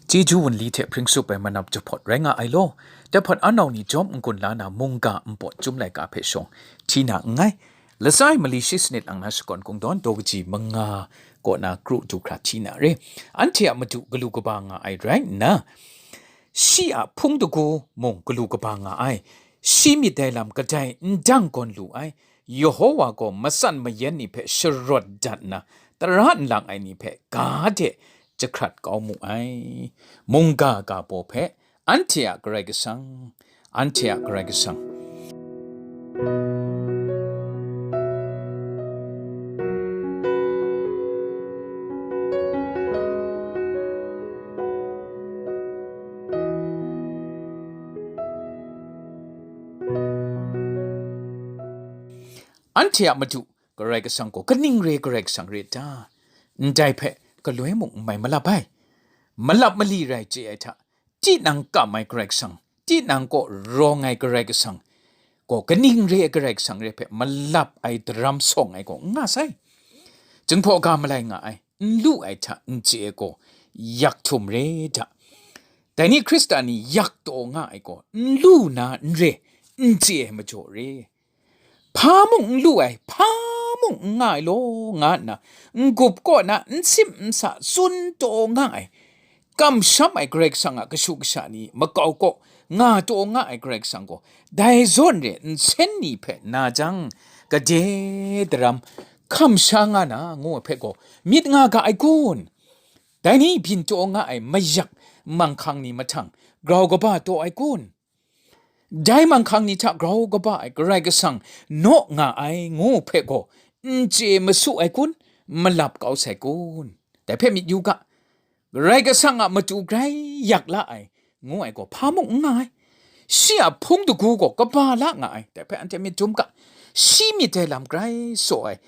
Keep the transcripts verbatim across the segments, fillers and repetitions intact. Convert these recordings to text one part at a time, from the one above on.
Chyeju wunli hte hpring tsup ai manap jahpawt rai nga ai law, jahpawt anau ni jawm n-gun la na mungga npawt chyum laika hpe shawng hti na nngai. Lasai mali shi sanit lang na shakawn kungdawn daw kaji manga kaw na kru du hkra hti na re. Anhte a Madu galu kaba nga ai rai nna, shi a hpung dagu mung galu kaba nga ai. Shi myit dai lam kadai n dang gawn lu ai. Yehowa gaw matsan mayan ni hpe sharawt dat nna, tara nlang ai ni hpe ga de jahkrat kau mu ai. Mungga ga baw hpe, anhte a Karai Kasang, anhte a Karai Kasang. Anhte a Madu Karai Kasang gaw kaning re Karai Kasang re ta? Ndai hpe galoi mung n mai malap ai. Malap mali rai chye ai hta, tinang kam ai Karai Kasang, tinang kaw rawng ai Karai Kasang gaw kaning re ai Karai Kasang re hpe malap ai daram sawng ai gaw n nga sai. Jinghpaw ga malai nga ai, n lu ai hta n chye ai gaw yak htum re hta. Dai ni Hkristan ni yak taw nga ai gaw n lu na n re, n chye ai majaw re. Hpa mung n lu ai, hpa mung n nga ai law, nga nna n-gup kaw na n sim n sa tsun taw nga ai, kamsham ai Karai Kasang a kashu kasha ni makau kaw nga taw nga ai Karai Kasang gaw, dai zawn re nsen ni hpe na jang, gade daram hkam sha nga na ngu ai hpe gaw myit nga ga ai kun? Dai ni byin taw nga ai mayak manghkang ni mahtang grau kaba taw ai kun? Dai manghkang ni hta grau kaba ai Karai Kasang naw nga ai ngu hpe gaw n chye masu ai kun? Malap kau sai kun? Dai hpe myit yu ga, Karai Kasang a matu grai yak la ai ngu ai gaw hpa mung n nga ai. Shi a hpung dagu gaw kaba la nga ai. Dai hpe anhte myit dum ga, shi myit dai lam grai saw ai,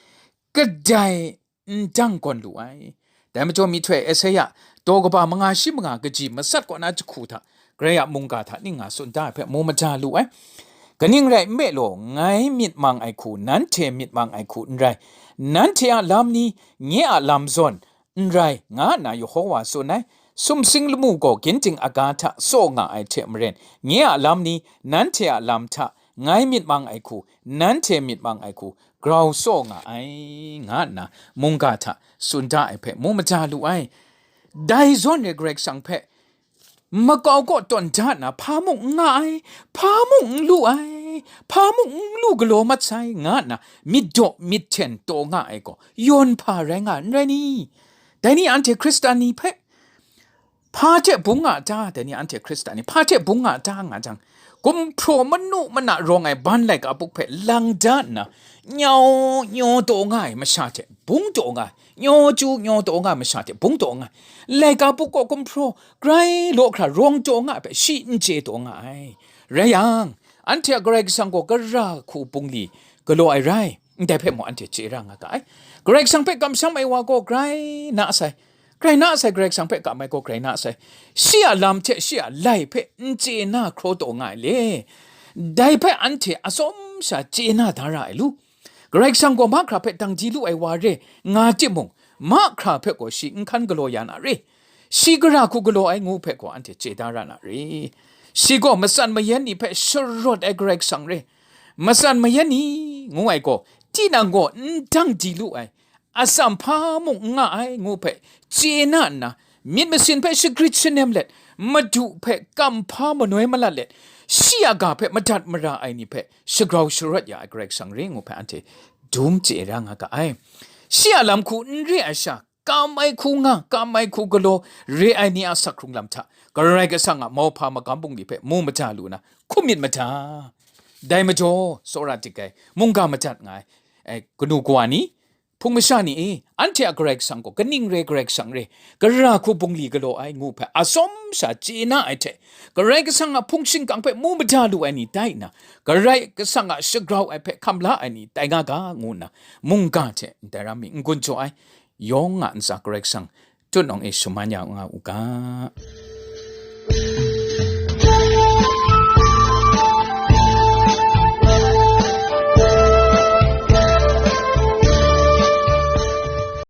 kadai n dang gawn lu ai. Dai majaw myihtoi Esaia daw kaba manga shi manga kaji matsat kaw na jahku hta, Karai a mungga hta ning nga tsun da ai hpe mu maja lu ai. Kaning rai nme law, ngai myit mang ai hku, nanhte myit mang ai hku n rai, nanhte a lam ni, nye a lam zawn n rai, nga nna Yehowa tsun ai. Sumsing lamu gaw ginting aga hta tsaw nga ai hte maren, nye a lam ni, nanhte a lam hta ngai myit mang ai hku, nanhte myit mang ai hku, grau tsaw nga ai, nga nna mungga hta tsun da ai hpe mu maja lu ai. Dai zawn e Karai Kasang hpe makau kaw tawn da nna, hpa mung n nga ai, hpa mung n lu ai, hpa mung n lu galaw mat sai, nga nna myit daw myit hten taw nga ai gaw, yawn hpa rai nga n rai ni? Dai ni anhte Hkristan ni hpe hpa hte bung nga ta? Dai ni anhte Hkristan ni hpa hte bung nga ta nga jang, gumhpraw manu mana rawng ai ban laika buk hpe lang da nna, nyau nyaw taw nga ai masha hte bung taw nga ai, nyaw chyu nyaw taw nga ai masha hte bung taw nga ai, laika buk kaw gumhpraw grai law hkra rawng taw nga ai hpe shi n chye taw nga ai. Rai yang, anhte a Karai Kasang gaw gara hku bungli galaw ai rai, ndai hpe mung anhte chye ra nga ga ai. Karai Kasang hpe kamsham ai wa gaw grai na sai, grai na sai, Karai Kasang hpe kam ai gaw grai na sai. Shi a lam hte shi a lai hpe n chye na hkraw taw nga ai le, dai hpe anhte atsawm sha chye na da ra ai lu. Karai Kasang gaw mahkra hpe dang di lu ai wa re nga timung, mahkra hpe gaw shi n hkan galaw ya na re. Shi gara hku galaw ai ngu hpe gaw anhte chye da ra na re. Shi gaw matsan mayan ni hpe sharawt ai Karai Kasang re. Matsan mayan ni ngu ai gaw, tinang gaw n dang di lu ai, atsam hpa mung n nga ai ngu hpe chye na nna, myit masin hpe shagrit shanem let, Madu hpe kam hpa manoi malat let, shi a ga hpe madat mara ai ni hpe shagrau sharawt ya ai Karai Kasang re ngu hpe anhte dum chye ra nga ga ai. Shi a lam hku n re ai sha, kam ai hku nga, kam ai hku galaw, re ai ni a sak hkrung lam hta, Karai Kasang a mauhpa magam bungli hpe mu maja lu na, hkum myit mada. Dai majaw, tsawra dik ai, mungga madat nga ai, ai, kanu kawa ni, hpung masha ni e, anhte a Karai Kasang gaw kaning re Karai Kasang re, gara hku bungli galaw ai ngu hpe atsawm sha chye na ai hte, Karai Kasang a hpung shingkang hpe mu maja lu ai ni tai nna, Karai Kasang a shagrau ai hpe hkam la ai ni tai nga ga, ngu nna mungga hte ndai ram mi n-gun jaw ai, yawng a ntsa Karai Kasang tutnawng e shaman ya nga u ga.